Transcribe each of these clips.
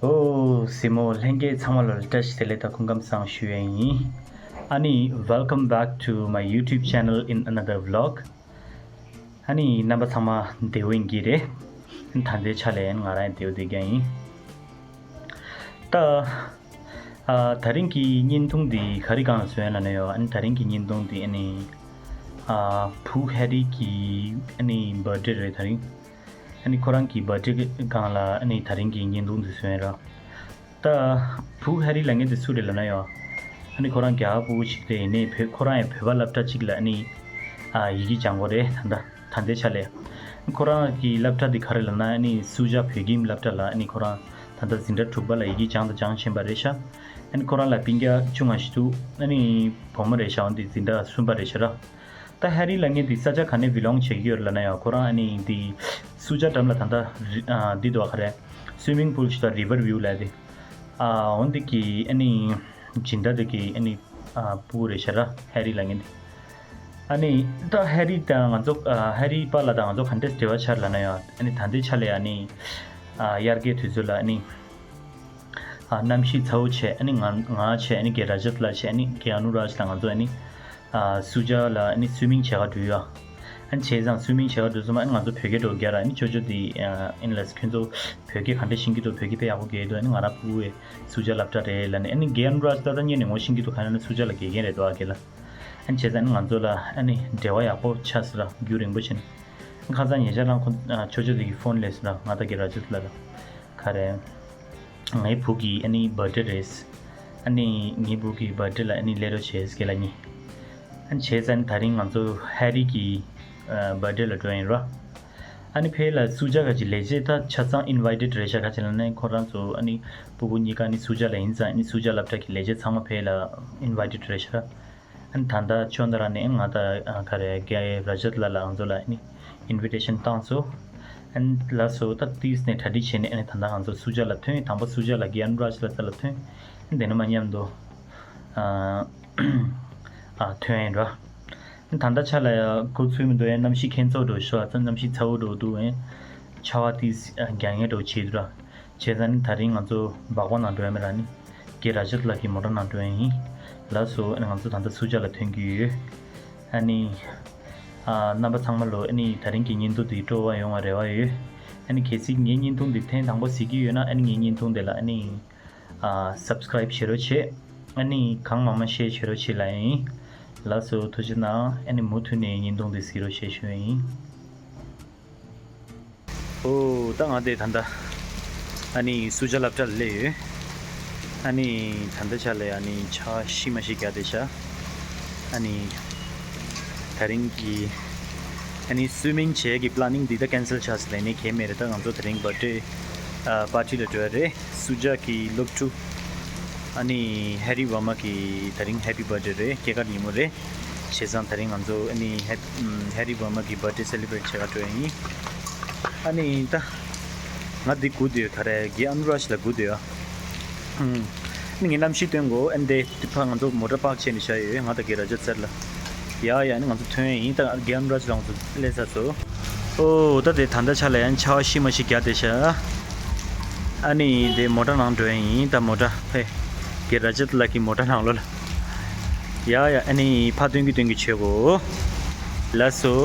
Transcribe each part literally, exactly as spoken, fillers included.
ཨོ། གཟིགས་མོ་ལྷན་རྒྱས་ཚང་མ་ལ་བཀྲ་ཤིས་བདེ་ལེགས་དང་སྐུ་ཁམས་བཟང་ཞུ་ཡས་ཡིན། ཨ་ནི། Welcome back to my YouTube channel in another vlog. ཨ་ནི། རྣམ་པ་ཚང་མ་བདེ་པོ་ཡིན་གྱི་རེད། ད་ལྟའི་ཆ་ལ་ཡང་ང་རང་ཡང་བདེ་པོ་བསྡད་ཀྱི་ཡིན། ད། ཨ། ད་རིང་གི་བརྙན་ཐུང་འདི་ག་རེ་སྒང་ལ་བཟོས་ཡོད་ལབ་ན་ཡང་། ཨ་ནི། ད་རིང་གི་བརྙན་ཐུང་འདི་ཨ་ནི། ཨ། བུ་ཧེ་རི་གི་ཨ་ནི་བར་ཌེ་རེད་ད་རིང་། ཨ་ནི་ཁོ་རང་གི་བར་ཌེ་སྒང་ལ་ཨ་ནི་ད་རིང་གི་བརྙན་ཐུང་འདི་བཟོས་ཡོད་ར། ད་བུ་ཧེ་རི་ལབ་མཁན་དེ་སུ་རེད་ལབ་ན་ཡང་། ཨ་ནི་ཁོ་རང་རྒྱ་གར་ཕྲུ་གུ་ཞིག་རེད། ཡིན་ནའི་བོད་ཁོ་རང་ཡང་བོད་པ་སློབ་གྲྭ་གཅིག་ལ་ཨ་ནི། ཨ། ཡི་གེ་སྦྱང་གི་ཡོད་རེད་ད་ལྟ། ད་ལྟའི་ཆ་ལ། ཁོ་རང་གི་སློབ་གྲྭ་དེ་ག་རེ་ལབ་ན་ཨ་ནི་སུ་ཇཱ་བོད་ཁྱིམ་སློབ་གྲྭ་ལ་ཨ་ནི་ཁོ་རང་ད་ལྟ་འཛིན་གྲྭ་དྲུག་པ་ལ་ཡི་གེ་སྦྱང་དང་སྦྱང་བཞིན་པ་རེད་ཤག་ཨ་ནི་ཁོ་རང་ལ་སྤུན་ཀྱག་བཅོ་ལྔ་ཞིག་འདུག་ཨ་ནི་བུ་མོ་རེད་ཤག་འོན་ཏེ་འཛིན་གྲྭ་གསུམ་པ་རེད་ཤག་ར། ད་ཧེ་རི་ལབ་མཁན་དེ་ས་ཆ་ག་ནས་བི་ལོང་བྱེད་ཀྱི་ཡོད་ལབ་ན་ཡང་། ཁོ་རང་ཨ་ནི་འདི་སུ་ཇཱ་འགྲམ་ལ་ད་ལྟ་རི། ཨ། འདི་འདུག་ག་རེ། སུའི་མིང་པུལ་ཞིག་དང་རི་ཝར་བིའུ་ལབ་དེ། ཨ། འོན་ཏེ་གི་ཨ་ནི་སྦྱིན་བདག་དེ་གི་ཨ་ནི། ཨ། ཕྲུ་གུ་རེད་ཤག་ར། ཧེ་རི་ལབ་མཁན་དེ། ཨ་ནི་ད་ཧེ་རི་དང་ང་ཚོ། ཨ། ཧེ་རི་པཱ་ལགས་དང་ང་ཚོ་ག་འདྲས་འབྲེལ་བ་ཆགས་ལབ་ན་ཡང་། ཨ་ནི་ད་ལྟའི་ཆ་ལ་ཡང་ཨ་ནི། ཨ། དབྱར་ཁའི་དུས་ཚོད་ལ་ཨ་ནི། ཨ། གནམ་གཤིས་ཚ་པོ་བྱས། ཨ་ནི་ང་ང་བྱས། ཨ་ནི་རྒན་ར་ཇཱད་ལགས་བྱས། ཨ་ནི་རྒན་ཨ་ནུ་རཱཇ་ལགས་ང་ཚོ་ཨ་ནི། ཨ། སུ་ཇཱ་ལ་ཨ་ནི་སུའི་མིང་བྱེད་ག་འགྲོ་ཡ། ཨ་ནི་བྱས་ཙང་སུའི་མིང་བྱེད་ག་འགྲོ་ཙམ་ཨ་ནི་ང་ཚོ་བོད་སྐད་འདྲ་པོ་རྒྱག་ར། ཨ་ནི་ཅོ་ཅོ་དེ། ཨ། ཨིན་ལས་ཁྱོད་ཚོ་བོད་སྐད་ག་འདྲ་ཤེས་ཀྱི་འདུག་བོད་སྐད་དཔེ་ཡག་པོ་རྒྱག་གི་འདུག་ཨ་ནི་ང་རང་ཕྲུ་གུ་ཡ་སུ་ཇཱ་སློབ་གྲྭ་རེད་ལབ་ནས། ཨ་ནི་རྒན་ཨ་ནུ་རཱཇ་ད་ལྟ་ཉན་ནས་ངོ་ཤེས་ཀྱི་འདུག་ག་ཡིན་ན་སུ་ཇཱ་ལ་དགེ་རྒན་རེད་འདུག་ཨ་རྒན་ལགས། ཨ་ནི་བྱས་ཙང་ཨ་ནི་ང་ཚོ་ལ་ཨ་ནི་འབྲེལ་བ་ཡག་པོ་ཆགས་སོང་ར། རྒྱུན་རིང་པོ་བྱས་ནས། ཁ་སང་ཉེ་ཆར་རང་ཁོ། ཨ། ཅོ་ཅོ་དེ་གི་ཕོན་སླེབས་སོང་ར། ང་དང་རྒན་ར་ཇཱད་ལགས་ལ། ག་རེ། ངའི་བུ་གི་ཨ་ནི་བར་ཌེ་རེད། ཨ་ནི་ངའི་བུ་གི་བར་ཌེ་ལ་ཨ་ནི་སླེབས་རོགས་བྱེད་ཟེར་ལབ་ནི། ཨ་ནི་བྱས་ཙང་ད་རིང་ང་ཚོ་ཧེ་རི་གི། ཨ། བར་ཌེ་ལ་འགྲོ་ཡིན་ར། ཨ་ནི་ཕ་གི་ལ་སུ་ཇཱ་ག་ཅིག་ལས་བྱེད་ད་ཆ་ཚང་ཨིན་ཝའི་ཊེཌ་རེད་ཤག་ག་ཅི་ལབ་ན་ཁོ་རང་ཚོ་ཨ་ནི་ཕྲུ་གུ་གཉིས་ཀ་ཨ་ནི་སུ་ཇཱ་ལ་ཡིན་ཙང་། ཨ་ནི་སུ་ཇཱ་སློབ་གྲྭ་གི་ལས་བྱེད་ཚང་མ་ཕ་གི་ལ་ཨིན་ཝའི་ཊེཌ་རེད་ཤག་ཨ་ནི་ད་ལྟ་ཅོ་ན་ར་ནས་ང་དང་། ཨ། ག་རེ། རྒན་ར་ཇཱད་ལགས་ལ་ང་ཚོ་ལ་ཨ་ནི་ཨིན་ཝི་ཊེ་ཤན་བཏང་སོང་། ཨ་ནི་ལགས་སོ། ད་ཏིས་ནས་གྲ་སྒྲིག་བྱས་ནས་ཨ་ནི་ད་ལྟ་ང་ཚོ་སུ་ཇཱ་ལ་ཐོན། དང་པོ་སུ་ཇཱ་ལ་རྒན་ཨ་ནུ་རཱཇ་ལགས་རྩ་ལ་ཐོན། ཨ་ནི་དེ་ནས་མ་མཉམ་དུ། ཨ། ཨ། ཐོན་ཡིན་ར། ཨ་ནི་ད་ལྟ་ཆ་ལ་ཡ་འགོ་ཚུགས་མི་འདུག་ཨེ། གནམ་གཤིས་ཁྱད་མཚར་འདྲ་པོ་ཤོར་ཙང་། གནམ་གཤིས་ཚ་པོ་འདྲ་པོ་འདུག་ཨེ། ཆར་པ་ཏིས་རྒྱག་མཁན་འདྲ་པོ་བྱེད་འདུག་ར། བྱས་ཙང་ནི་ད་རིང་ང་ཚོ་སྦག་སྦག་ནང་འགྲོ་ཡ་མེད་ར། ཨ་ནི་རྒན་ར་ཇཱད་ལགས་ཀྱི་མོ་ཊ་ནང་འགྲོ་ཡ་ཡིན། ལགས་སོ། ཨ་ནི་ང་ཚོ་ད་ལྟ་སུ་ཇཱ་ལ་ཐོན་གྱི་ཡོད། ཨ་ནི། ཨ། རྣམ་པ་ཚང་མ་ལོ་ཨ་ནི་ད་རིང་གི་བརྙན་ཐུང་འདི་སྤྲོ་བ་ཡོང་བ་རེ་བ་ཡོད། ཨ་ནི་གལ་སྲིད་ངའི་བརྙན་ཐུང་འདི་ཐེངས་དང་པོ་གཟིགས་ཀྱི་ཡོད་ན། ཨ་ནི་ངའི་བརྙན་ཐུང་འདི་ལ་ཨ་ནི། ཨ། སབ་སི་ཀ་རའིབ་བྱེད་རོགས་བྱེད། ཨ་ནི་གང་མང་མང་ཤེར་བྱེད་རོགས་བྱེད་ལབ་ཡིན། ལགས་སོ། ཐུགས་རྗེ་གནང་། ཨ་ནི་མུ་མཐུད་ནས་བརྙན་ཐུང་འདི་གཟིགས་རོགས་བྱེད་ཞུ་ཡ་ཡིན། ཨོ། ད་ང་དེ་ད་ལྟ་ཨ་ནི་སུ་ཇཱ་སློབ་གྲྭ་ལ་སླེབས་ཡོད། ཨ་ནི་ད་ལྟ་ཆ་ལ་ཡ་ཨ་ནི་ཆར་པ་ཤི་མ་ཤི་རྒྱག་བསྡད་ཤག་ཨ་ནི་ད་རིང་གི་ཨ་ནི་སུའི་མིང་བྱེད་ཀྱི་པི་ལེ་ནིང་འདི་ད་ཁེན་སལ་ཆགས་སོང་། ལས་ནི་གལ་མེད་རེད། ད་ང་ཚོ་དེ་རིང་བར་ཌེ། ཨ། པར་ཊི་ལ་འགྲོ་ཡ་རེད། སུ་ཇཱ་གི་སློབ་ཕྲུག་ཨ་ནི་ཧེ་རི་ཝར་མ་གི་དེ་རིང་ཧེ་པི་བར་ཌེ་རེད། སྐྱེས་སྐར་ཉིན་མོ་རེད། བྱས་ཙང་དེ་རིང་ང་ཚོ་ཨ་ནི་ཧེ། ཧེ་རི་ཝར་མ་གི་བར་ཌེ་སེ་ལེ་བྷི་རེཊ་བྱེད་ག་འགྲོ་ཡ་ཡིན། ཨ་ནི་ད་ང་འདི་སྒུག་བསྡད་ཡོད། ག་རེ། རྒན་ཨ་ནུ་རཱཇ་ལགས་སྒུག་བསྡད་ཡོད། ཨུམ། ཨ་ནི་ངས་གནམ་གཤིས་སྟོན་གོ་ཨ་ནི་དེ་ཕར་ང་ཚོ་མོ་ཊ་པཱག་བྱས་ནས་བཞག་ཡོད། ང་དང་རྒན་ར་ཇཱད་རྩ་ལ། ཡ་ཡ། ཨ་ནི་ང་ཚོ་ཐོན་ཡ་ཡིན། ད་རྒན་ཨ་ནུ་རཱཇ་ལགས་ང་ཚོ་སླེབས་ཚར་སོང་། ཨོ། ད་དེ་ད་ལྟ་ཆ་ལ་ཡང་ཆར་པ་ཤི་མ་ཤི་རྒྱག་བསྡད་ཤག་ཨ་ནི་དེ་མོ་ཊ་ནང་འགྲོ་ཡ་ཡིན། ད་མོ་ཊ་ཕེ། རྒན་ར་ཇཱད་ལགས་ཀྱི་མོ་ཊ་ནང་ལོགས་ལ། ཡ་ཡ། ཨ་ནི་ཕར་སྟོན་གྱི་སྟོན་གྱི་བྱེད་གོ་ལགས་སོ།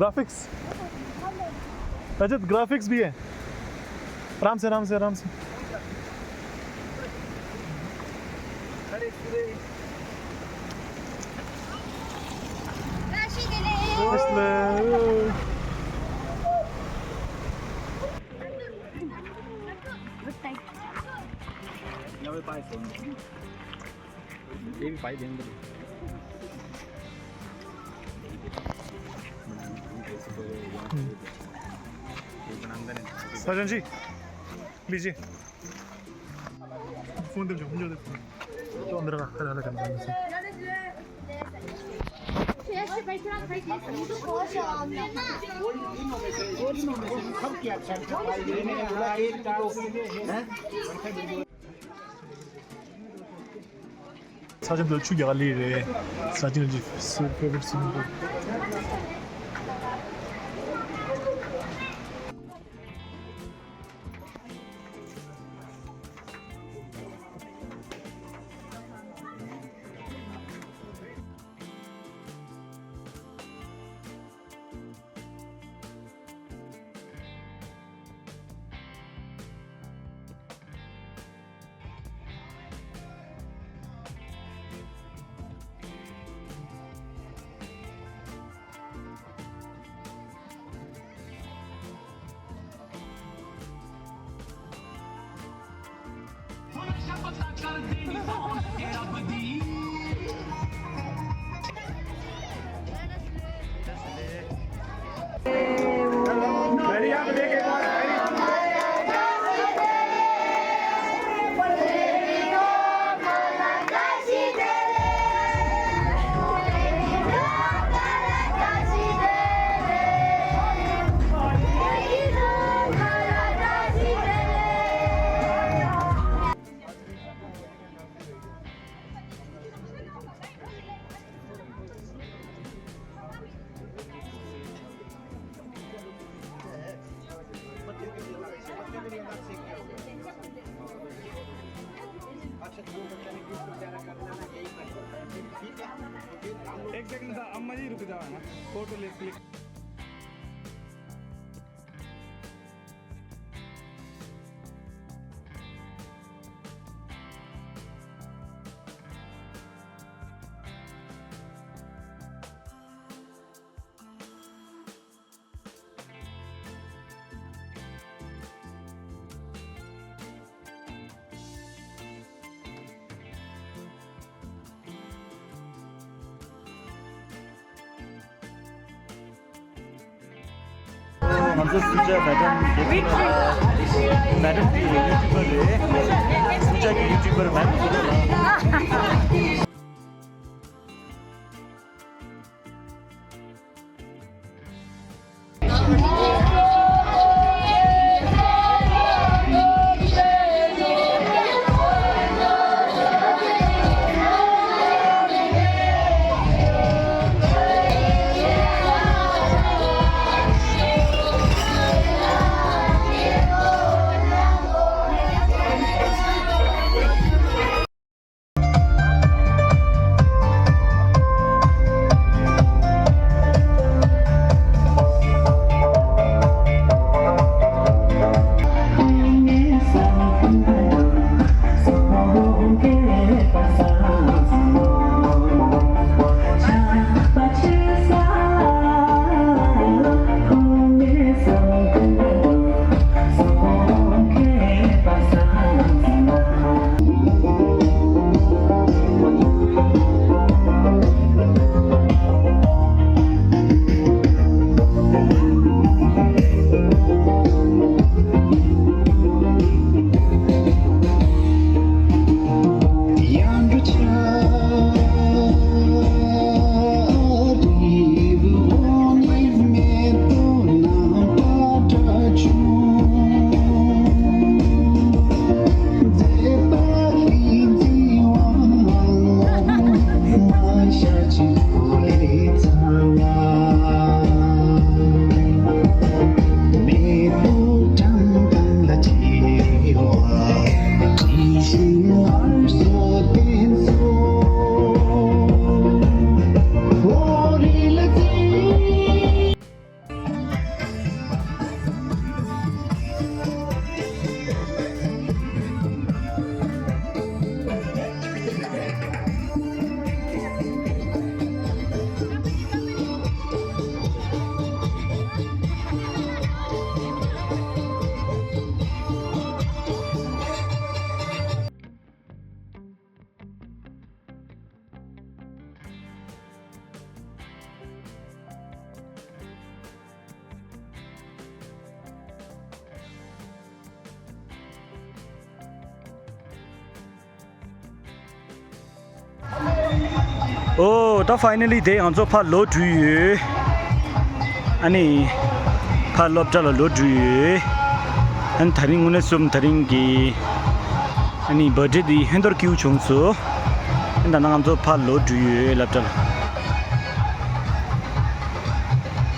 ग्राफिक्स। रजत, ग्राफिक्स भी है। आराम से, आराम से, आराम से। साजन जी, लीजिए। फोन दे दो, मुझे दे दो। तो अंदर रख कर अलग करना है। ས་ཆ་འདི་ཆུ་རྒྱག་ག་སླེབས་རེད། ས་ཆ་འདི་སུའི་ཕེ་ཝ་རི་ཊི་སུ་མིང་པུལ། एक सेकंड सा, अम्मा जी रुक जाओ ना, फोटो ले क्लिक। ང་ཚོ་སུ་ཇཱ་མེ་ཌམ་དེ་མེ་ཌམ་དེ་ཡུ་ཊུབ་པར་རེད། སུ་ཇཱ་གི་ཡུ་ཊུབ་པར་མེ་ཌམ། ཨོ་ད་finally དེ་ང་ཚོ་ཕར་ལོག་འགྲོ་ཡོད། ཨ་ནི་ཕར་སློབ་གྲྭ་ལ་ལོག་འགྲོ་ཡོད། ཨ་ནི་དེ་རིང་དངོས་གནས་གསུམ་དེ་རིང་གི་ཨ་ནི་བར་ཌེ་འདི་ཧན་ཏོར་ཀིའུ་བྱུང་སོང་། ཨ་ནི་ད་ནང་ང་ཚོ་ཕར་ལོག་འགྲོ་ཡོད་སློབ་གྲྭ་ལ།